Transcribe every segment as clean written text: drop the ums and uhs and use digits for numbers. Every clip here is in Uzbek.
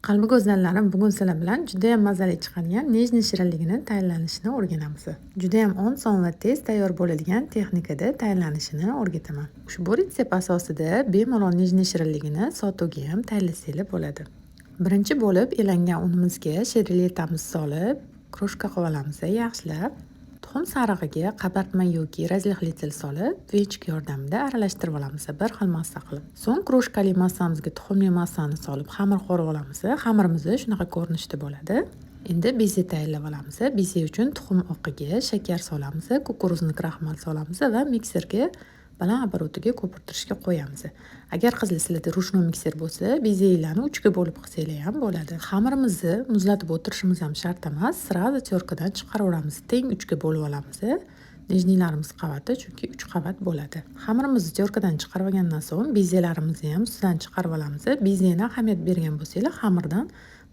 Qalbi go'zallarim, bugun sizlar bilan judayam mazali chiqadigan нежный shirinligini tayyorlanishini o'rganamiz. Judayam oson va tez tayyor bo'ladigan texnikada tayyorlanishini o'rgataman. Ushbu retsept asosida bemalol нежный shirinligini sotuvga ham tayyorlasanglar bo'ladi. Birinchi bo'lib elangan unimizga shirinliklarimizni solib, крошка qilib olamiz yaxshilab. Tuxum sarig'iga qabartma yoki разрыхлитель solib, венчик yordamida aralashtirib olamiz bir xil massa qilib. So'ng крошка li massamizga tuxumli massani solib, xamir qo'rib olamiz. Xamirimiz shunaqa ko'rinishda bo'ladi. Endi beze tayyorlab olamiz. Beze uchun tuxum oqiga shakar solamiz, кукурузный kraxmal solamiz va mikserga baland оборот iga ko'pirtirishga qo'yamiz. Agar, qizlar, sizlarda ручной mikser bo'lsa, bezelarni uchga bo'lib qilsanglar ham bo'ladi. Xamirimizni muzlatib o'tirishimiz ham shart emas, сразу тёрка dan chiqaraveramiz. Teng uchga bo'lib olamiz. Нежный larimiz qavati chunki uch qavat bo'ladi. Xamirimizni тёрка dan chiqarib olgandan so'ng bezelarimizni ham ustidan chiqarib olamiz. Bezeni ahamiyat bergan bo'lsanglar, xamirdan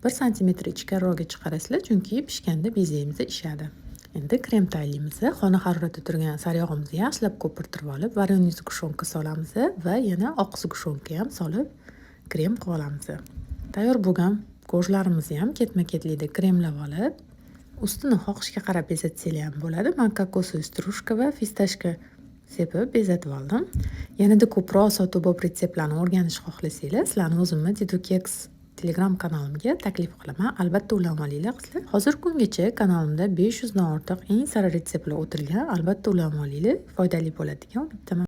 1 santimetr ichkariroqga chiqarasizlar, chunki pishganda bezemiz ishadi. Endi krem tayyorlaymiz. Xona haroratida turgan sariyog'imizni yaxshilab ko'pirtirib olib, вареный сгущёнка solamiz va yana oq сгущёнка ham solib krem qilib olamiz. Tayyor bo'lgan корж larimizni ham ketma-ketlikda kremlab olib, ustini xohishga qarab bezatsanglar ham bo'ladi. Man кокосовый стружка va фисташка sepib bezatib oldim. Yanada ko'proq sotuv retseptlarni o'rganishni xohlasanglar, sizlarni o'zimni Didu Keks Telegram kanalimga taklif qilaman. Albatta ulanib olinglar, qizlar. Hozirgi kungacha kanalimda 500 dan ortiq eng sara retseptlar o'tilgan. Albatta ulanib olinglar, foydali bo'ladi degan umiddaman.